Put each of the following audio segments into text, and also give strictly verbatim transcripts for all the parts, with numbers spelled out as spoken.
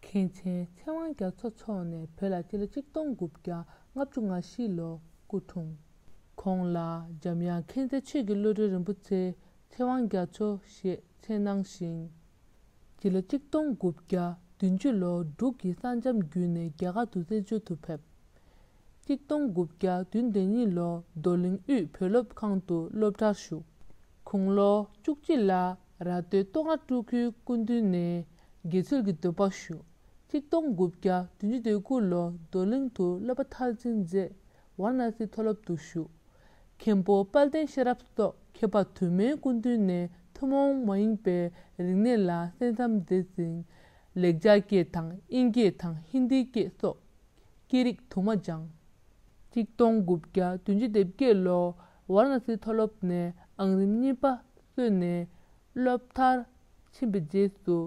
མཁན་ཆེན་ཚེ་དབང་རྒྱ་མཚོ་མཆོག་ནས་བོད་ལ་སྤྱི་ལོ་གཅིག་སྟོང་དགུ་བརྒྱ་ལྔ་བཅུ་ང་བཞི་ལོར་སྐུ་འཁྲུངས། ཁོང་ལ་འཇམ་དབྱངས་མཁྱེན་བརྩེ་ཆོས་ཀྱི་བློ་གྲོས་རིན་པོ་ཆེ་ཚེ་དབང་རྒྱ་མཚོ་ཞེས་མཚན་གནང་ཞིང་། སྤྱི་ལོ་གཅིག་སྟོང་དགུ་བརྒྱ་བདུན་ཅུ་ལོར་འབྲུག་གི་ས་མཚམས་བརྒྱུད་ནས་རྒྱ་གར་དུ་བཙན་བྱོལ་དུ་ཕེབས། གཅིག་སྟོང་དགུ་བརྒྱ་བདུན་ཅུ་དོན་གཉིས་ལོར་རྡོར་གླིང་དབུས་བོད་སློབ་ཁང་དུ་སློབ་གྲྭར་ཞུགས། དགུང་ལོ་བཅུ་གཅིག་ལ་ར་སྟོད་སྟོད་མངའ་སྤྲུལ་སྐུའི་སྐུ་མདུན་ནས་དགེ་ཚུལ་གྱི་སྡོམ་པ་ཞུ། གཅིག་སྟོང་དགུ་བརྒྱ་བདུན་ཅུ་དོན་དགུ་ལོར་རྡོར་གླིང་དུ་སློབ་པ་མཐར་ཕྱིན་རྗེས་ཝཱ་ར་ཎ་སིའི་མཐོ་སློབ་ཏུ་ཞུགས། མཁན་པོ་དཔལ་ལྡན་ཤེས་རབ་སོགས་མཁས་པ་དུ་མའི་སྐུ་མདུན་ནས་ཐུན་མོང་མ་ཡིན་པའི་རིག་གནས་ལ་གསན་བསམ་མཛད་ཅིང་། ལེགས་སྦྱར་སྐད་དང་དབྱིན་སྐད་དང་ཧིན་དིའི་སྐད་སོགས་སྐད་རིགས་དུ་མ་སྦྱངས། གཅིག་སྟོང་དགུ་བརྒྱ་བདུན་ཅུ་དོན་བརྒྱད་ལོར་ཝཱ་ར་ཎ་སིའི་མཐོ་སློབ་ནས་ཨང་རིམ་གཉིས་པ་སོན་ནས་སློབ་མཐར་ཕྱིན་པའི་རྗེས་སུ།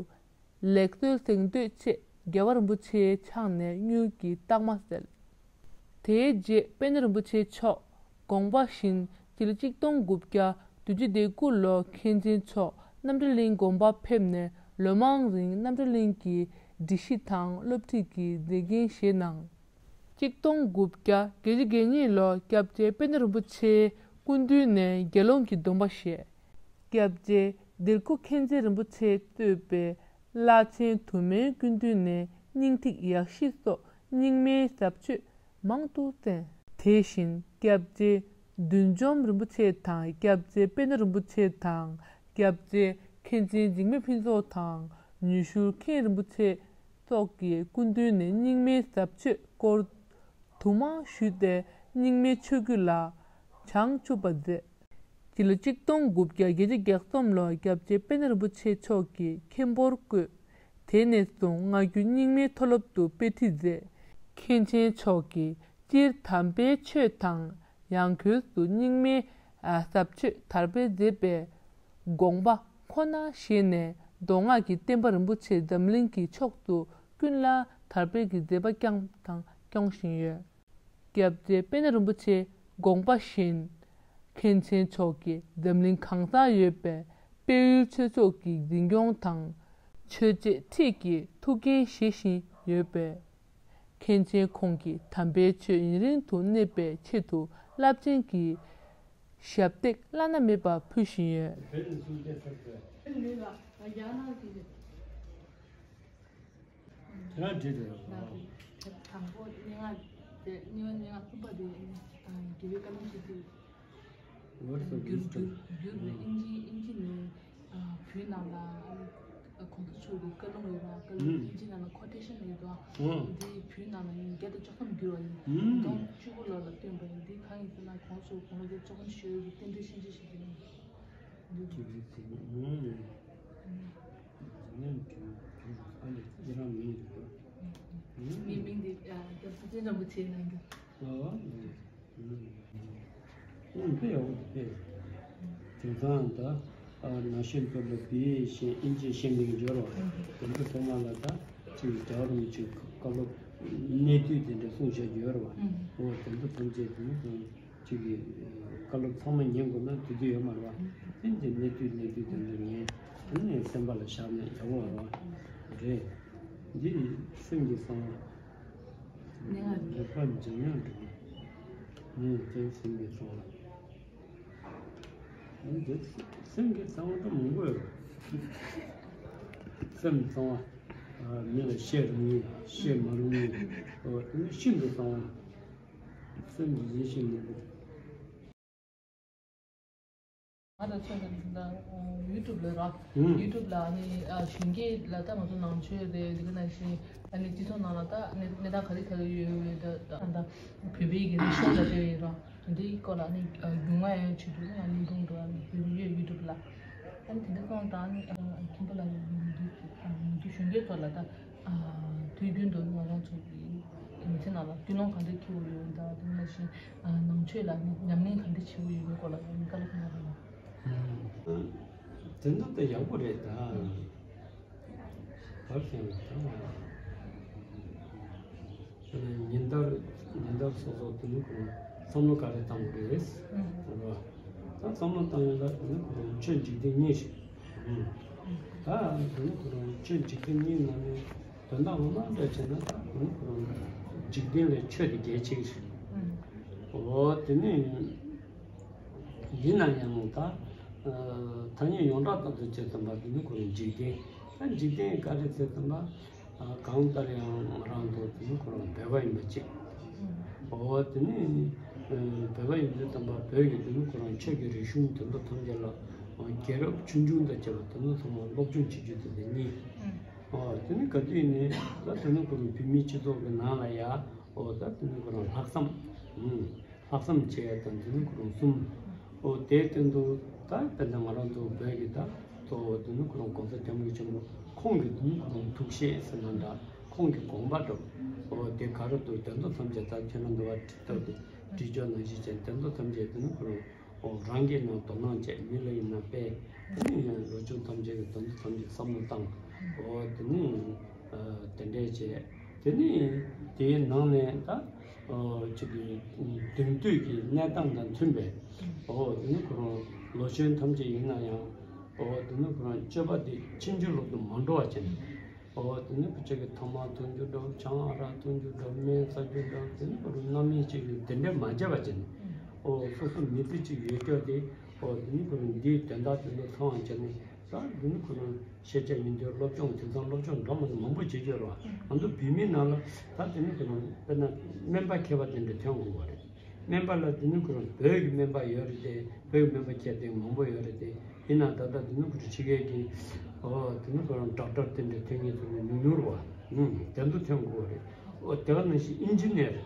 ལེགས་གསོལ་གཟེངས་བསྟོད་ཆེད་རྒྱལ་བ་རིན་པོ་ཆེའི་ཕྱག་ནས་དངུལ་གྱི་རྟགས་མ་བསྩལ། དེའི་རྗེས་པཎ་ཌི་རིན་པོ་ཆེ་མཆོག་དགོངས་པ་བཞིན་སྤྱི་ལོ་གཅིག་སྟོང་དགུ་བརྒྱ་བདུན་ཅུ་དོན་དགུ་ལོར་མཁན་ཆེན་མཆོག་རྣམ་གྲོལ་གླིང་དགོན་པར་ཕེབས་ནས་ལོ་མང་རིང་རྣམ་གྲོལ་གླིང་གི་སྒྲིག་གཞི་དང་སློབ་ཁྲིད་ཀྱི་མཛད་འགན་བཞེས་གནང་། གཅིག་སྟོང་དགུ་བརྒྱ་བརྒྱད་ཅུ་གྱ་གཉིས་ལོར་སྐྱབས་རྗེ་པཎ་ཌི་རིན་པོ་ཆེའི་སྐུ་མདུན་ནས་དགེ་སློང་གི་སྡོམ་པ་བཞེས། སྐྱབས་རྗེ་ལྡེ་གུ་མཁྱེན་བརྩེ་རིན་པོ་ཆེས་གཙོས་པའི་བླ་ཆེན་དུ་མའི་སྐུ་མདུན་ནས་སྙིང་ཐིག་ཡག་བཞི་སོགས་རྙིང་མའི་ཟབ་ཆོས་མང་དུ་བསྩལ། དེ་བཞིན་སྐྱབས་རྗེ་བདུད་འཇོམས་རིན་པོ་ཆེ་དང་སྐྱབས་རྗེ་པཎ་ཌི་རིན་པོ་ཆེ་དང་སྐྱབས་རྗེ་མཁན་ཆེན་འཇིགས་མེད་ཕུན་ཚོགས་དང་ཉི་ཤུར་མཁན་རིན་པོ་ཆེ་སོགས་ཀྱི་སྐུ་མདུན་ནས་རྙིང་མའི་ཟབ་ཆོས་སྐོར་དུ་མ་ཞུས་ཏེ་རྙིང་མའི་ཆོས་བརྒྱུད་ལ་བྱང་ཆུབ་པ་མཛད། སྤྱི་ལོ་གཅིག་སྟོང་དགུ་བརྒྱ་བརྒྱད་ཅུ་གྱ་གསུམ་ལོར་སྐྱབས་རྗེ་པཎ་ཌི་རིན་པོ་ཆེ་མཆོག་གིས་མཁན་པོར་བསྐོས། དེ་ནས་བཟུང་སྔ་འགྱུར་རྙིང་མའི་མཐོ་སློབ་ཏུ་དཔེ་ཁྲིད་མཛད། མཁན་ཆེན་མཆོག་གིས་སྤྱིར་དམ་པའི་ཆོས་དང་ཡང་སྒོས་སུ་རྙིང་མའི་ཟབ་ཆོས་དར་སྤེལ་མཛད་པའི་དགོངས་པ་ཁོ་ན་བཞེས་ནས་མདོ་སྔགས་ཀྱི་བསྟན་པ་རིན་པོ་ཆེ་འཛམ་གླིང་གི་ཕྱོགས་སུ་ཀུན་ལ་དར་སྤེལ་གྱི་མཛད་པ་བསྐྱངས་དང་སྐྱོང་བཞིན་ཡོད། སྐྱབས་རྗེ་པཎ་ཌི་རིན་པོ་ཆེའི་དགོངས་པ་བཞིན། མཁན་ཆེན་མཆོག་གིས་འཛམ་གླིང་གང་སར་ཡོད་པའི་དཔལ་ཡུལ་ཆོས་ཚོགས་ཀྱི་འཛིན་སྐྱོང་དང་། ཆོས་བྱེད་ཁྲིད་ཀྱི་ཐུགས་འགན་བཞེས་བཞིན་ཡོད་པས། མཁན་ཆེན་ཁོང་གིས་དམ་པའི་ཆོས་ཡུན་རིང་དུ་གནས་པའི་ཆེད་དུ་རླབས་ཆེན་གྱི་ཞབས་འདེགས་བླ་ན་མེད་པ་ཕུལ་བཞིན་ཡོད། དེ་རང་བྲིས་འདུག་དང་པོ་སྙན་ངག་དེ་གཉིས་པ་སྙན་ངག་གསུམ་པ་དེ་དགེ་བའི་བཀའ་ལུང་ཞེས་བརྒྱུད་བསྒྱུར་བསྒྱུར་བསྒྱུར་བས་དབྱིན་ཇི་དབྱིན་ཇི་ནས་བོད་ནང་ལ་གོང་ས་མཆོག་གི་བཀའ་ལུང་ཡོད་པ་བཀའ་ལུང་དབྱིན་ཇི་ནང་ལ་ཁོ་ཊེ་ཤན་ཡོད་དོ། འདི་བོད་ནང་ལ་ཡིན་བརྒྱ་དང་བཅུ་གསུམ་བསྒྱུར་བ་ཡིན། གདོང་བཅུ་དགུ་ལོ་ལ་བཏོན་པ་ཡིན། འདི་གང་ཡིན་ཟེར་ན་གོང་ས་མཆོག་དགུང་ལོ་བརྒྱད་ཅུ་གོ་གསུམ་ཞེས་པའི་རྟེན་འབྲེལ་ཤན་འབྱེད་ཞིག་ཡིན། མི་མིང་འདི་རྒྱལ་པོ་བཙན་རིན་པོ་ཆེ་གནང་རྒྱུ། ཨོ། དཔེ་ཡག་པོ་འདུག་དཔེ། དེང་སང་ད་ནང་ཆོས་མཛོད་ལ་བོད་ཡིག་ཤེས་དབྱིན་ཇི་ཤེས་མཁན་འབྱོར་བ་དེ་ཚོ་ཚང་མ་ལ་ད་ཅིག་རྒྱལ་བ་རིན་པོ་ཆེའི་བཀའ་སློབ་གནད་བསྡུས་དེ་འདྲ་གསུངས་བཞག་རྒྱུ་ཡོད་རེད་བ། ཨོ་དེ་ཚོ་ཐམས་ཅད་དེ་ནི་ཅིག་གི་བཀའ་སློབ་ཚང་མ་ཉན་དགོས་ན་དུས་ཚོད་ཡོད་མ་རེད་བ། དེ་འདི་གནད་བསྡུས་གནད་བསྡུས་དེ་འདྲ་ཉན། དེ་ནས་སེམས་པ་ལ་བཞག་ན་ཡག་པོ་རེད་བ། རེད། འདི་སེམས་ཀྱི་གསང་བ། ལེགས་པར་འཇམ་དབྱངས་སྒྲོན་མ། ངས་ཀྱང་སེམས་ཀྱི་གསང་བ། འདི་སེམས་ཀྱི་གསང་བ་ད་མང་པོ་ཡོད་རེད། སེམས་གསང་བ། མི་ལ་བཤད་རུང་ངེས་བཤད་མ་རུང་ངེས། འོ་དེ་ནི་ཤིན་ཏུ་གསང་བ། སེམས་ཀྱི་ཡེ་ཤེས་མང་པོ། ང་དང་མཚོན་པའི་ད་ཡུ་ཊུབ་ལ་ར། ཡུ་ཊུབ་ལ་ནི་གཞོན་སྐྱེས་ལ་ད་ང་ཚོ་ནང་ཆོས་རེད། འདི་ག་ནང་བཞིན་ཨ་ནི་སྤྱི་ཚོགས་ནང་ལ་ད་གནས་གནས་སྟངས་ག་རེ་ག་རེ་ཡོད་ཡོད་ད་ད་ད་བོད་པའི་གི་རིག་གཞུང་ལ་དེ་ཡོད་ར། འདིའི་སྐོར་ལ་ནི་རྒྱུས་མངའ་ཡོད་ཆེད་དུ་ནི་ཨ་ནི་ལུང་དུ་ཨ་ནི་བོད་ཡོད་ཡུ་ཊུབ་ལ། ཨ་ནི་དེ་འདྲ་སོང་ཙང་ནི་མཁན་པོ་ལ་ཡོད་ཡུ་ཊུབ་ཡུ་ཊུབ་གཞོན་སྐྱེས་ཚོ་ལ་ད། དུས་རྒྱུན་དུ་ང་རང་ཚོ་གི་མི་ཚེ་ནང་ལ་ཀུན་སློང་ག་འདྲ་འཁྱེར་དགོས་ཡོད་འདྲ་དེ་ནང་བཞིན་ནང་ཆོས་ལ་ཉམས་ལེན་ག་འདྲ་བྱེད་དགོས་ཡོད་པའི་སྐོར་ལ་ཡང་བཀའ་སློབ་གནང་རོགས་གནང་། དེ་འདྲ་ད་ཡག་པོ་རེད་ད། བར་ཞིང་ད་ཉིན་ལྟར་ཉིན་ལྟར་སོ་སོ་དེ་ནི་ཁོ་བསམ་བློ་ག་རེ་བཏང་དགོས་རེད། ད་བསམ་བློ་བཏང་ཡོད་ལ་དེ་ནི་ཁོ་ཆོས་འཇིག་རྟེན་གཉིས་ཤིག་ད་དེ་ནི་ཁོ་ཆོས་འཇིག་རྟེན་གཉིས་ནང་ནས། དོན་དག་ངོ་མ་འདྲ་བྱས་ན་ད་དེ་ནི་ཁོ་རང་འཇིག་རྟེན་ལས་ཆོས་དེ་གལ་ཆེ་གི་རེད། འོ་དེ་ནི་ཡིན་ན་ཡང་ད་ཐ་སྙད་ཡོངས་གྲགས་ལྟར་དུ་བྱས་ཙམ་པ་དེ་ནི་ཁོ་རང་འཇིག་རྟེན། ད་འཇིག་རྟེན་ག་རེ་ཟེར་ཙམ་པ་གང་ལྟར་ཡང་ང་རང་ཚོ་དེ་ནི་ཁོ་རང་བོད་པ་ཡིན་པ་གཅིག་འོ་དེ་ནི་བོད་པ་ཡིན་དུས་ཙམ་པ་བོད་ཀྱི་དེ་ནི་ཁོ་རང་ཆོས་ཀྱི་རིག་གཞུང་དེ་ཚོ་ཐམས་ཅད་ལ་རྒྱལ་རབས་ཆུང་ཆུང་དང་བཅས་པ་དེ་ཚོ་ཚང་མ་སློབ་སྦྱོང་བྱེད་རྒྱུ་དེ་དེ་གཉིས། ཨོ། དེ་ནི་ག་དུས་ནས་ད་དེ་ནི་ཁོ་རང་བོད་མིའི་སྤྱི་ཚོགས་ཀྱི་ནང་ལ་ཡ། ཨོ། ད་དེ་ནི་ཁོ་རང་ལྷག་བསམ། ཨུམ། ལྷག་བསམ་བྱེད་ཡ་དང་དེ་ནི་ཁོ་རང་གསུམ། ཨོ། དེའི་སྟེང་དུ་ད་དཔེར་ན་ང་རང་ཚོ་བོད་ཀྱི་ད་གཙོ་བོ་དེ་ནི་ཁོ་རང་གོང་ས་སྐྱབས་མགོན་ཆེན་པོ་ཁོང་གི་དེ་ནི་ཁོ་རང་ཐུགས་བཞེད་ཟེར་ན་འདྲ། ཁོང་གི་དགོངས་པ་འདྲ། ཨོ། དེ་ག་རེ་འདུག་དེ་ཚོ་ཐམས་ཅད་ད་ཁྱེད་རང་འདུག་བ་ཁྲིད་ཐབས་དེ་བྲིས་ཆོག་ནང་བཞིན་བྱས་དེ་ཚོ་ཐམས་ཅད་དེ་ནི་ཁོ་རང་། ཨོ། རང་གི་ནང་དོ་སྣང་བྱས་མི་ལ་ཡིན་ན་དཔེ། དེ་ནས་ཡང་ལོ་ཆུང་ཐམས་ཅད་ཀྱི་དོན་དུ་ཐམས་ཅད་བསམ་བློ་བཏང་། ཨོ། དེ་ནས་ཨ་དེ་འདྲས་བྱས། དེ་ནས་དེའི་ནང་ནས་ད་ཨོ་ཅིག་གི་དེང་དུས་ཀྱི་གནས་སྟངས་དང་མཐུན་པའི། ཨོ། དེ་ནས་ཁོ་རང་ལོ་ཆུང་ཐམས་ཅད་ཡིན་ན་ཡང་། ཨོ། དེ་ནས་ཁོ་རང་སྤྱོད་པ་དེ་ཕྱིན་ཅི་ལོག་ཏུ་མ་འགྲོ་བ་བྱས་ནས། ཨོ། དེ་ནི་ཁོ་ཅག་གི་ཐ་མག་འཐུང་རྒྱུ་འདྲ་བོ། ཆང་ཨ་རག་འཐུང་རྒྱུ་འདྲ་བོ། སྨན་ཟ་རྒྱུ་འདྲ་བོ། དེ་ནི་ཁོ་རང་རྣམ་གཡེང་བྱེད་རྒྱུ་དེ་འདྲས་མ་བྱས་པ་བྱས་ནས། ཨོ། སོ་སོ་མི་ཚེ་གཅིག་ཡོད་རྒྱུ་དེ། ཨོ། དེ་ནི་ཁོ་རང་འདིའི་དོན་དག་དེ་ཚོ་ཚང་བ་བྱས་ནས། ད་དེ་ནི་ཁོ་རང་ཤེས་བྱ་ཡིན་དུས་སློབ་སྦྱོང་དེང་སང་སློབ་སྦྱོང་འདྲ་མི་འདྲ་མང་པོ་བྱེད་རྒྱུ་རེད་བ། ང་ཚོ་བོད་མིའི་ནང་ལ་ད་དེ་ནི་ཁོ་རང་དཔེར་ན་སྨན་པ་མཁས་པ་དེ་འདྲ་ཐོན་འོང་བ་རེད། སྨན་པ་ལ་དེ་ནི་ཁོ་རང་བོད་ཀྱི་སྨན་པ་ཡོད་རེད་དེ། བོད་ཀྱི་སྨན་པ་མཁས་དེ་མང་པོ་ཡོད་རེད་དེ། ཡིན་ནའང་ད་ལྟ་དེ་ནི་ཁོ་རང་ཕྱི་རྒྱལ་གྱི། ཨོ། དེ་ནི་ཁོ་རང་ཌོག་ཊར་དེ་འདྲ་ཐོན་མཁན་ཚོ་ནི་ཉུང་ཉུང་རེད་བ། ཨུམ། དེ་ཚོ་ཐོན་དགོས་རེད། ཨོ། དེ་ག་ནང་བཞིན་ཨིན་ཇི་ནེར།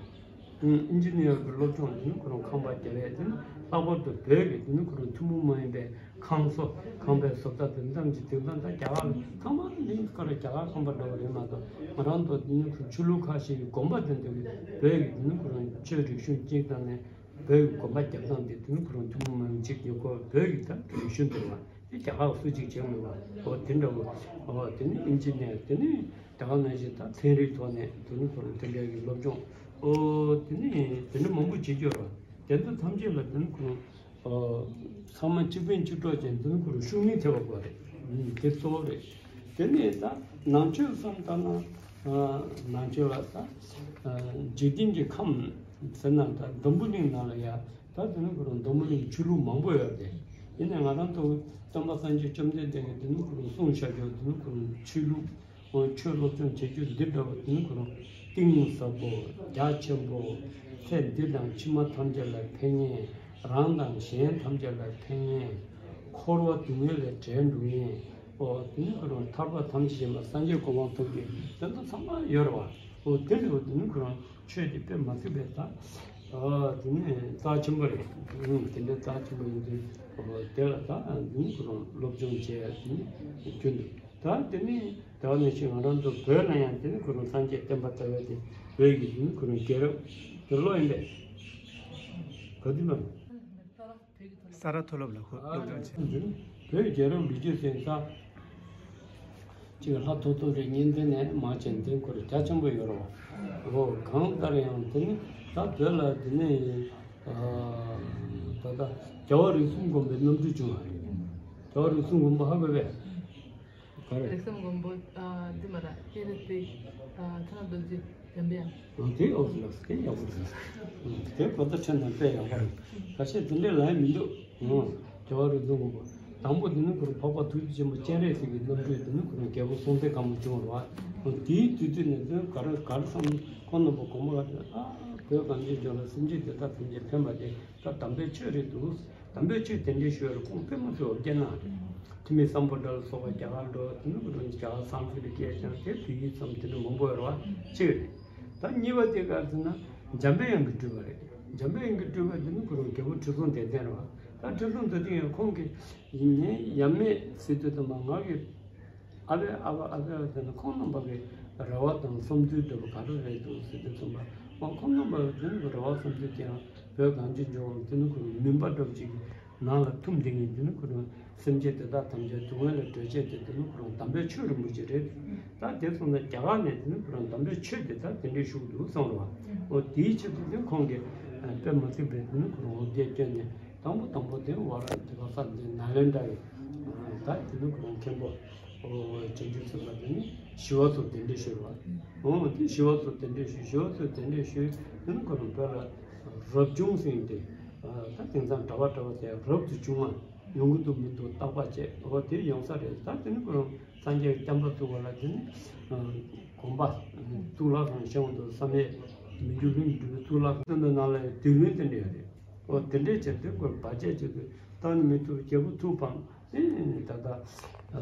ཨུམ། ཨིན་ཇི་ནེར་གྱི་སློབ་སྦྱོང་དེ་ནི་ཁོ་རང་ཁང་པ་རྒྱག་ཡས་དེ་ནི་ལྷག་པར་དུ་བོད་ཀྱི་དེ་ནི་ཁོ་རང་ཐུན་མོང་མ་ཡིན་པའི་ཁང་བཟོ། ཁང་པའི་བཟོ་ལྟ་དེ་ཙམ་གྱི་དེང་སང་ད་རྒྱ་གར་ཚང་མ་ནི་ཀ་ར་རྒྱ་གར་ཁང་པ་འདྲ་བོ་རེད་མ་གཏོགས། ང་རང་ཚོ་དེ་ནི་ཁོ་ཆོས་ལུགས་ཁ་ཤས་ཀྱི་དགོན་པ་དེ་འདྲ་གི་བོད་ཀྱི་དེ་ནི་ཁོ་རང་ཆོས་རིག་གཞུང་གཅིག་དང་ནས་བོད་ཀྱི་དགོན་པ་རྒྱབ་སྟངས་དེ་དེ་ནི་ཁོ་རང་ཐུན་མོང་མ་ཡིན་གཅིག་ཡོད་ཁོ། བོད་ཀྱི་ད་རིག་གཞུང་དེ་བ་དེ་རྒྱ་གར་སུ་གཅིག་བྱས་མེད་པ། འོ་དེ་འདྲ་བོ། འོ་དེ་ནི་ཨིན་ཇི་ནེར། དེ་ནི་ད་ག་ནང་བཞིན་ད་ཚན་རིག་ཐོག་ནས་དེ་ནི་ཁོ་རང་དེ་འདྲ་གི་སློབ་སྦྱོང་། འོ་དེ་ནི་དེ་འདྲ་མང་པོ་བྱེད་རྒྱུ་རེད་བ། དེ་ཚོ་ཐམས་ཅད་ལ་དེ་ནི་ཁོ་རང་། ཨོ། ཚང་མ་གཅིག་ཕན་གཅིག་གྲོགས་ཅན་དེ་ནི་ཁོ་རང་ཤུགས་སྣོན་ཐེབས་པ་དགོས་རེད། ཨུམ། དེ་གཙོ་བོ་རེད། དེ་ནས་ད་ནང་ཆོས་བསམ་བཏང་ན། ཨ། ནང་ཆོས་ལ་ད། ཨ། འཇིག་རྟེན་གྱི་ཁམས་ཟེར་ན་ད་འཛམ་བུ་གླིང་ནང་ལ་ཡ། ད་དེ་ནི་ཁོ་རང་འཛམ་བུ་གླིང་ཆོས་ལུགས་མང་པོ་ཡོད་རེད། ཡིན་ནའང་ང་རང་ཚོ་སྟོན་པ་སངས་རྒྱས་བཅོམ་ལྡན་འདས་ཀྱིས་དེ་ནི་ཁོ་རང་གསུངས་བཞག་རྒྱུ་དེ་ནི་ཁོ་རང་ཆོས་ལུགས། ཁོང་ཆོས་སློབ་སྦྱོང་བྱེད་རྒྱུ་འདི་འདྲ་བ་དེ་ནི་ཁོ་རང་གཏིང་ཟབ་པོ་རྒྱ་ཆེན་པོ། ཚེ་འདི་དང་ཕྱི་མ་ཐམས་ཅད་ལ་ཕན་ཡས། རང་དང་གཞན་ཐམས་ཅད་ལ་ཕན་ཡས། འཁོར་བ་སྡུག་བསྔལ་ལས་བསྒྲལ་འགྲོ་ཡས། ཨོ། དེ་ནི་ཁོ་རང་ཐར་པ་ཐམས་ཅད་མཁྱེན་པ་སངས་རྒྱས་གོ་འཕང་ཐོབ་རྒྱུ་དེ་ཚོ་ཚང་མ་ཡོད་རེད་བ། ཨོ། དེ་འདྲ་བ་དེ་ནི་ཁོ་རང་ཆོས་དེ་དཔེ་མ་སྲིད་པའི་ད། ཨོ། དེ་ནི་རྩ་ཆེན་པོ་རེད། ཨུམ། དེ་འདྲའི་རྩ་ཆེན་པོ་ཡིན་དུས། ཨོ། དེ་ལ་ད་དེ་ནི་ཁོ་རང་སློབ་སྦྱོང་བྱས་དེ་ནི་རྒྱུན་དུ། ད་དེ་ནི་དེ་བ་ནང་བཞིན་ང་རང་ཚོ་བོད་ལ་ཡང་དེ་ནི་ཁོ་རང་སངས་རྒྱས་བསྟན་པ་དར་བའི་དེ་བོད་ཀྱི་དེ་ནི་ཁོ་རང་རྒྱལ་རབས་དེ་ལོ་ཡིན་པས། ག་དུས་ལ། ས་རཱ་མཐོ་སློབ་ལ་ཁོ་སློབ་སྦྱོང་བྱས། བོད་རྒྱལ་རབས་ལོ་རྒྱུས་ཟེར་ས་ཅིག་ལྷ་ཐོ་ཐོ་རེ་གཉན་ཚན་ནས་མ་བྱས་དེ་ཁོ་རང་རྒྱ་ཆེན་པོ་ཡོད་རེད་བ། འོ། གང་ལྟར་ཡང་དེ་ནི་ད་བོད་ལ་དེ་ནི་ད་ལྟ་རྒྱལ་བ་རིགས་གསུམ་མགོན་པོའི་རྣམ་སྤྲུལ་བྱུང་བ་རེད། རྒྱལ་བ་རིགས་གསུམ་མགོན་པོ་ཧ་གོ་བས། ག་རེ། རིགས་གསུམ་མགོན་པོ། ཨ། འདི་མ་ར་ཀེ་རེ་ཏི། ཨ། ཐ་ན་རྡོ་རྗེ་འཇམ་པའི་དབྱངས། ཨ། དེ་ཨོ་ལགས་དེ་ཡག་པོ་རེད། ཨ། དེ་གོ་བརྡ་ཆེན་དང་དཔེ་ཡག་པོ་རེད། ཁ་ཤས་དེ་འདྲའི་ལ་ཡ་མི་འདུག་ཨ། རྒྱལ་བ་རིགས་གསུམ་མགོན་པོ། དང་པོ་དེ་ནི་ཁོ་རང་འཕགས་པ་ཐུགས་རྗེ་ཆེན་པོ་སྤྱན་རས་གཟིགས་ཀྱི་རྣམ་སྤྲུལ་དེ་ནི་ཁོ་རང་རྒྱལ་པོ་སྲོང་བཙན་སྒམ་པོ་བྱུང་བ་རེད་བ། ཨ། དེའི་དུས་ཚོད་ནས་དེ་ག་རེ་ག་རེ་བསམ། ཁོང་རྣམ་པ་གོང་མ་ལ་ཨ། བོད་གངས་ཅན་ལྗོངས་ལ་སེམས་ཅན་དེ་དག་ཐམས་ཅད་ཕན་པ་དེ། ད་དམ་པའི་ཆོས་རེད་འདུག་དམ་པའི་ཆོས་དེ་འདྲའི་ཞུ་བར་ཁོང་དཔེ་མ་སྲིད་པ་སྐྱེ་གནང་རེད། ཐུ་མི་སམ་བྷོ་ཊ་ལ་སོགས་པ་རྒྱ་གར་འགྲོ་དེ་ནི་ཁོ་རང་རྒྱ་གར་སང་སྐྲ་ལ་སྐྱེས་ཀྱང་དེ་བོད་ཡིག་ཙམ་དེ་འདྲ་མང་པོ་ཡོད་རེད་བ། གཅིག་རེད། ད་གཉིས་པ་དེ་ག་རེ་ཟེར་ན་འཇམ་པའི་དབྱངས་ཀྱི་སྤྲུལ་པ་རེད། འཇམ་པའི་དབྱངས་ཀྱི་སྤྲུལ་པ་དེ་ནི་ཁོ་རང་རྒྱལ་པོ་ཁྲི་སྲོང་ལྡེ་བཙན་རེད་བ། ད་ཁྲི་སྲོང་ལྡེ་བཙན་ཡང་ཁོང་གིས་ངས་ཡབ་མེས་ཟེར་དུས་ཙམ་པ་ང་གི་ཨ་ཕས་ཨ་ཕ་ཨ་ཕས་ཟེར་ན་ཁོང་རྣམ་པ་གི་རེ་བ་དང་བསམ་ཚུལ་འདྲ་པོ་ག་རེ་རེད་འདུག་ཟེར་དུས་ཙམ་པ། ཨོ། ཁོང་རྣམ་པ་དེ་ནི་རེ་བ་བསམ་ཚུལ་དེ་ཡང་བོད་གངས་ཅན་ལྗོངས་དེ་ནི་ཁོ་རང་མུན་པ་འདྲ་པོ་ཅིག་ནང་ལ་ཐུམ་བསྡད་མཁན་དེ་ནི་ཁོ་རང་སེམས་ཅན་དེ་དག་ཐམས་ཅད་སྡུག་བསྔལ་ལས་སྒྲོལ་བྱེད་དེ་དེ་ནི་ཁོ་རང་དམ་པའི་ཆོས་རིན་པོ་ཆེ་རེད། ད་དེ་སོང་ན་རྒྱ་གར་ནས་དེ་ནི་ཁོ་རང་དམ་པའི་ཆོས་དེ་ད་དེ་འདྲའི་ཤུགས་འདུག་གསུངས་རེད་བ། ཨོ། དེའི་ཆེད་དུ་དེ་ཁོང་གིས་དཔེ་མ་སྲིད་པའི་དེ་ནི་ཁོ་རང་འོ་བརྒྱལ་བསྐྱོན་ནས། དང་པོ་དང་པོ་དེ་ཝ་ར་དེ་ག་ས་དེ་ནཱ་ལེནྡྲ་ཡི་ད་དེ་ནི་ཁོ་རང་མཁན་པོ། ཨོ་བྱང་ཆུབ་སེམས་དཔའ་དེ་ནི་ཞི་བ་ཚོ་གདན་འདྲེན་ཞུས་པ། ཨོ་དེ་ཞི་བ་ཚོ་གདན་འདྲེན་ཞུས། ཞི་བ་ཚོ་གདན་འདྲེན་ཞུས། དེ་ནི་ཁོ་རང་བོད་ལ་རབ་བྱུང་ཟེར་ཏེ། ད་དེང་སང་གྲྭ་པ་གྲྭ་པ་དེ་རབ་ཏུ་བྱུང་བ་ཡོང་གི་འདུག་མི་འདུག་བརྟག་པ་བྱས། ཨོ་དེ་ཡོང་ས་རེད། ད་དེ་ནི་ཁོ་རང་སངས་རྒྱས་ཀྱི་བསྟན་པ་བཙུགས་པ་ལ་དེ་ནི་དགོན་པ་གཙུག་ལག་ཁང་བཞེངས་པ་འདུག་བསམ་ཡས་མི་འགྱུར་གླིང་གི་འབྲུག་པའི་གཙུག་ལག་ཁང་དེ་ནང་ལ་དེ་ལུང་དེ་འདྲ་ཡོད་རེད། ཨོ་དེ་འདྲས་བྱས་ཏེ་ཁོས་བར་ཆད་བྱེད་དུས་བཏང་ནི་མི་ཐུབ། རྒྱལ་པོ་ཐུགས་ཕམ། ཨེ་ད་ལྟ་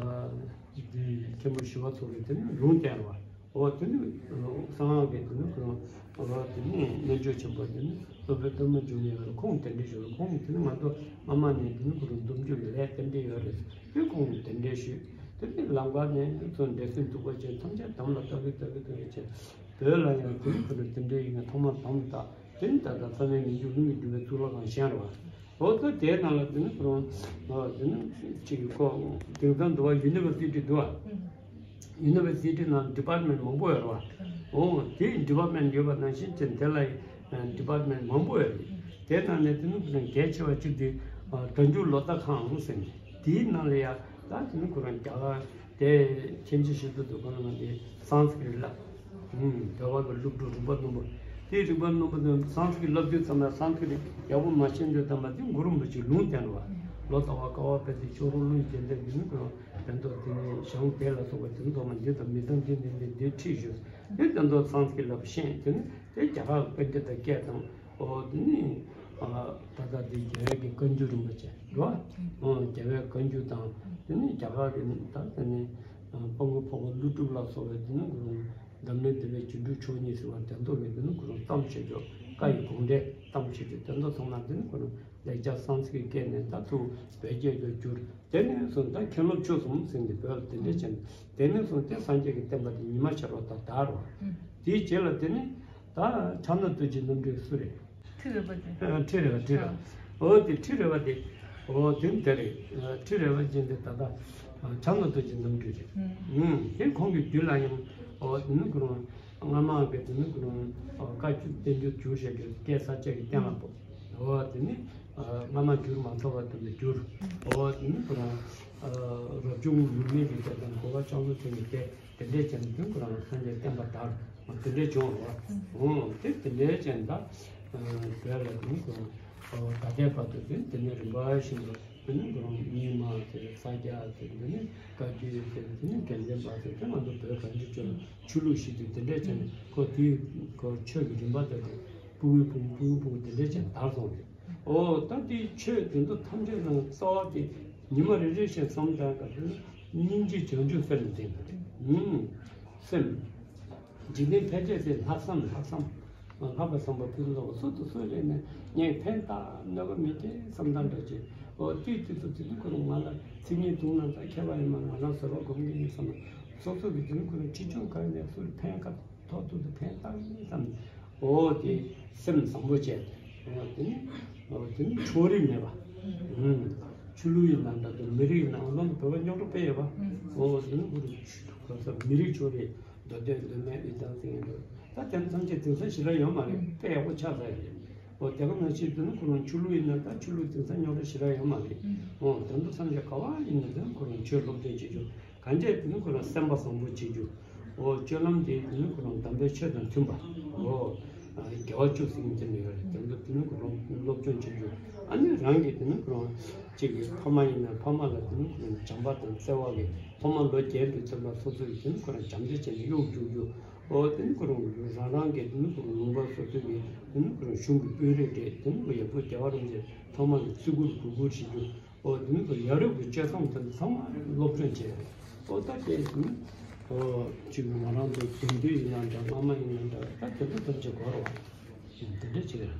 འདི་མཁན་པོ་ཞི་བ་འཚོ་གིས་དེ་ནི་ལུང་བསྟན་པ། ཨོ་དེ་ནི་གསང་སྔགས་ཀྱི་དེ་ནི་ཁོ་རང་ཨོ་དེ་ནི་རྣལ་འབྱོར་ཆེན་པོ་དེ་ནི་སློབ་དཔོན་པདྨ་འབྱུང་གནས་ཁོང་དེ་འདྲས་ཞུ་རུ། ཁོང་དེ་ནི་ང་ཚོ་སྔ་མ་ནས་དེ་ནི་ཁོ་རང་སྡོམ་རྒྱུ་ཡོད་ལས་དེ་འདྲས་ཡོད་རེད། དེ་ཁོང་དེ་འདྲས་ཞུས། དེ་ནི་ལམ་ཁ་ནས་ཚོ་འདྲེ་སྲིན་གདུག་པ་ཅན་ཐམས་ཅད་དམ་ལ་བཏགས་ཀྱི་བཏགས་ཀྱི་བཏགས་ཀྱི་བྱས། བོད་ལ་ཡང་དེ་ནི་ཁོ་རང་དེ་འདྲའི་ཡིན་ན་ཐོག་མར་དམ་བཏགས། དེ་ནི་ད་ལྟ་བསམ་ཡས་མི་འགྱུར་གླིང་གི་འབྲུག་པའི་གཙུག་ལག་ཁང་བཞེངས་རེད་བ། འོ་ད་དེའི་ནང་ལ་དེ་ནི་ཁོ་རང་དེ་ནི་གཅིག་གི་ཁོ་དེང་སང་འདུག་བ་ཡུ་ནི་བར་སི་ཊི་འདུག་བ། ཡུ་ནི་བར་སི་ཊི་ནང་ཌི་པཱར་ཊི་མེན་ཊི་མང་པོ་ཡོད་རེད་བ། འོ་དེ་ཌི་པཱར་ཊི་མེན་ཊི་ཡོད་པ་ནང་བཞིན་ཅན་དེ་ལ་ཌི་པཱར་ཊི་མེན་ཊི་མང་པོ་ཡོད་རེད། དེའི་ནང་ནས་དེ་ནི་ཁོ་རང་གལ་ཆེ་བ་གཅིག་དེ་སྒྲ་འཇུག་ལོ་ཙཱ་ཁང་ཟེར་ནས་དེའི་ནང་ལ་ཡ་ད་དེ་ནི་ཁོ་རང་རྒྱ་གར། དེ་མཁྱེན་ཆེ་ཞིག་ཏུ་འདུག་ག་ལ་ང་འདི་སཾ་སྐྲྀཏ་ལབ། ཨུམ། བོད་པ་གི་སློབ་ཕྲུག་རིག་པ་རྣོན་པོ། དེའི་རིག་པ་རྣོན་པོ་དེ་སཾ་སྐྲྀཏ་བསླབ་དུས་ཙམ་ལ་སཾ་སྐྲྀཏ་ཡག་པོ་མ་ཤེས་དུས་ཙམ་པ་དེ་གུ་རུ་རིན་པོ་ཆེ་ལུང་བསྟན་པ། ལོ་ཙཱ་བ་ཀ་བ་པད་ཚལ་ཅོག་རོ་ཀླུ་ཡི་རྒྱལ་མཚན་གྱི་ནི་ཁོ་རང་དོན་དུ་དེ་ནི་ཞང་དེ་ལ་སོགས་པ་དེ་ནི་ཐོག་མ་འདི་དང་མི་དང་འདི་ནི་འདི་འདི་ཁྲིད་ཞུས། དེ་དོན་དུ་སཾ་སྐྲྀཏ་ལབ་ཤེས་དེ་ནི་དེ་རྒྱ་གར་གྱི་པཎྜི་ཏ་སྐད་དང་། ཨོ་དེ་ནི་ཨ་ད་ལྟ་དེ་རྒྱལ་བའི་གི་བཀའ་འགྱུར་རིན་པོ་ཆེ་རེད་བ། ཨོ་རྒྱལ་བའི་བཀའ་འགྱུར་དང་དེ་ནི་རྒྱ་གར་གི་ད་དེ་ནི་ཨ་དཔའ་མགོན་འཕགས་པ་ཀླུ་སྒྲུབ་ལ་སོགས་པའི་དེ་ནི་ཁོ་རང་འཛམ་གླིང་འདི་པའི་སྒྱུ་འཕྲུལ་མཆོག་གཉིས་ཟེར་བ་དེ་ཚོ་གི་དེ་ནི་ཁོ་རང་གཏམ་བྱེད་རྒྱུ། བཀའ་ཡི་དགོངས་འགྲེལ་གཏམ་བྱེད་རྒྱུ་དེ་ཚོ་ཚང་མ་དེ་ནི་ཁོ་རང་ལེགས་སྦྱར་སཾ་སྐྲྀཏ་སྐད་ནས་ད་ཚུར་བོད་སྐད་དུ་བསྒྱུར། དེ་ནས་བཟུང་ད་མཁན་སློབ་ཆོས་གསུམ་ཟེར་གྱི་བོད་ལ་དེ་འདྲ་བྱས་ནས། དེ་ནས་བཟུང་སྟེ་སངས་རྒྱས་ཀྱི་བསྟན་པ་དེ་ཉི་མ་ཤར་བ་དང་དར་བ། ཨུ། དེའི་རྗེས་ལ་དེ་ནི་ད་ཕྱག་ན་རྡོ་རྗེ་རྣམ་འཕྲུལ་སུ་རེད། ཁྲི་རལ་པ་དེ། ཨ་ཁྲི་རལ་པ་ཁྲི་རལ་པ། འོ་དེ་ཁྲི་རལ་པ་དེ། འོ་དེ་ནི་དེ་རེད། ཨ་ཁྲི་རལ་པ་ཅན་དེ་ད་ལྟ་ཕྱག་ན་རྡོ་རྗེ་རྣམ་འཕྲུལ་རེད། ཨུ། ཨུ་དེ་ཁོང་གི་རྒྱུད་ལ་ཡང་འོ་དེ་ནི་ཁོ་རང་སྔ་མ་གི་དེ་ནི་ཁོ་རང་བཀའ་བརྒྱུད་བསྟན་བཅོས་བསྒྱུར་བྱས་པའི་སྐད་ས་བཅད་ཀྱི་གཏན་ལ་ཕབ། འོ་དེ་ནི་སྔ་མ་འགྱུར་མ་ཐུབ་པ་དེ་ལ་བསྒྱུར། འོ་དེ་ནི་ཁོ་རང་རབ་བྱུང་ཡུལ་མི་གི་སྐད་དང་གོ་བ་ལྕང་ལོ་ཐོན་གྱི་སྐད་དེ་འདྲས་བྱས་ནས་དེ་ཁོ་རང་སངས་རྒྱས་བསྟན་པ་དར་དེ་འདྲས་བྱུང་བ། འོ་དེ་དེ་འདྲས་བྱས་ནས་ད་བོད་ལ་དེ་ནི་ཁོ་རང་ད་ལྟའི་བར་དུ་དེ་དེ་ནས་རིམ་པ་བཞིན་དུ། དེ་ནི་ཁོ་རང་རྙིང་མ་ཟེར་ས་སྐྱ་ཟེར་དེ་ནི་བཀའ་བརྒྱུད་ཟེར་དེ་ནི་དགེ་ལྡན་པ་ཟེར་དེ་ང་ཚོ་བོད་གངས་ཅན་ལྗོངས་ལ་ཆོས་ལུགས་ཤིག་དུས་དེ་འདྲས་བྱས་ནས་ཁོ་དེའི་ཁོ་ཆོས་ཀྱི་རིམ་པ་དེ་དང་ཕྲུ་གུའི་ཕྲུ་གུ་ཕྲུ་གུའི་ཕྲུ་གུ་དེ་འདྲས་བྱས་ནས་དར་སོང་རེད། ཨོ་ད་དེའི་ཆོས་དེ་ཚོ་ཐམས་ཅད་ནང་རྩ་བ་དེ་ཉི་མ་རེ་རེ་བཞིན་བསམ་བློ་བཏང་སྐབས་དེ་ནི་སྙིང་རྗེ་བྱང་ཆུབ་སེམས་ལ་འཛིན་པ་རེད། ཨུམ། སེམས། འཇིག་རྟེན་ཕལ་ཆེར་དེ་ལྷག་བསམ་ལྷག་བསམ། ལྷག་པའི་བསམ་པ་ཕུན་སུམ་ཚོགས་པ། སུ་དང་སུ་ལས་ནས་ངས་ཕན་བཏགས་གནོད་པ་མི་སྐྱེལ་བསམ་སྟངས་འདྲ་ཅིག་ཨོ་དུས་དུས་སུ་དེ་ནི་ཁོ་རང་ང་ལ་མཚན་ཉིད་དུང་ནང་ད་ཁྱད་པར་ཡིན་མ་ང་རང་བཟོད་པ་སྒོམ་གྱི་ཡིན་བསམ། སོ་སོ་གི་དེ་ནི་ཁོ་རང་ཁྲིད་སྦྱོང་ག་རེ་ནས་སུ་ལ་ཕན་ཁ་ཐོག་ཏུ་དུ་ཕན་བཏགས་ཡིན་བསམ། ཨོ་དེ་སེམས་བཟང་པོ་བྱས་ཏེ་ཨོ་དེ་ནི་ཨོ་དེ་ནི་ཕྱོགས་རིས་མེད་པ། ཨུམ། ཆོས་ལུགས་ཡིན་ན་འདྲ་འདུག་མི་རིགས་ཡིན་ན་ང་ཚོ་བོད་པ་རྙོག་དྲ་དཔེ་ཡོད་པ། ཨོ་དེ་ནི་ཁོ་རང་ག་ས་མི་རིགས་ཕྱོགས་རིས། མདོ་སྟོད་མདོ་སྨད་དབུས་གཙང་ཟེར་མཁན་འདུག་ད་དེ་ཚོ་ཐམས་ཅད་དེང་སང་ཞེ་དྲག་ཡོད་མ་རེད། དཔེ་ཡག་པོ་ཆགས་ཚར་རེད། འོ་དེ་ག་ནང་བཞིན་དེ་ནི་ཁོ་རང་ཆོས་ལུགས་ཡིན་ན་ད་ཆོས་ལུགས་དེང་སང་རྙོག་དྲ་ཞེ་དྲག་ཡོད་མ་རེད། འོ་དེ་ཚོ་ཐམས་ཅད་ག་བ་ཡིན་ན་དེ་ནི་ཁོ་རང་ཆོས་སློབ་སྟོན་བྱེད་རྒྱུ། གང་བྱས་དེ་ནི་ཁོ་རང་སེམས་པ་བཟང་པོ་བྱེད་རྒྱུ། འོ་སྤྱོད་ལམ་དེ་དེ་ནི་ཁོ་རང་དམ་པའི་ཆོས་དང་མཐུན་པ། འོ་དགེ་བ་བཅུ་ཟེར་མཁན་དེ་འདྲ་ཡོད་རེད། དེ་ཚོ་དེ་ནི་ཁོ་རང་སློབ་སྦྱོང་བྱེད་རྒྱུ། ཨ་ནི་རང་གི་དེ་ནི་ཁོ་རང་གཅིག་གི་ཕ་མ་ཡིན་ན་ཕ་མ་ལ་དེ་ནི་ཁོ་རང་བྱམས་པ་དང་བརྩེ་བ་གི་ཕ་མ་ལོ་བརྒྱད་དུ་ཚུད་པ་སོ་སོ་ཡིས་དེ་ནི་ཁོ་རང་བྱམས་བརྩེ་བྱས་ནས་གཡོག་རྒྱུག་རྒྱུ། འོ་དེ་ནི་ཁོ་རང་རང་རང་གི་དེ་ནི་ཁོ་རང་ལུང་པ་སོ་སོ་གི་དེ་ནི་ཁོ་རང་གཞུང་གི་དཔོན་རིགས་རེད། དེ་ནི་ཁོ་ཡག་པོ་རྒྱལ་བ་རིན་པོ་ཆེ་ཐོག་མ་གི་བརྩི་བཀུར་གུས་བཀུར་བྱེད་རྒྱུ། འོ་དེ་ནི་ཁོ་ཡ་རབས་ཀྱི་སྤྱོད་བཟང་དེ་ཚང་མ་སློབ་སྦྱོང་བྱས་རེད། འོ་ད་དེ་དེ་ནི་འོ་གཅིག་ང་རང་ཚོ་དེང་དུས་ཡིན་ན་འདྲ་སྔ་མ་ཡིན་ན་འདྲ་ད་དེ་ཚོ་ཐམས་ཅད་གོ་རེད་བ། དེ་འདྲ་བྱས་རེད།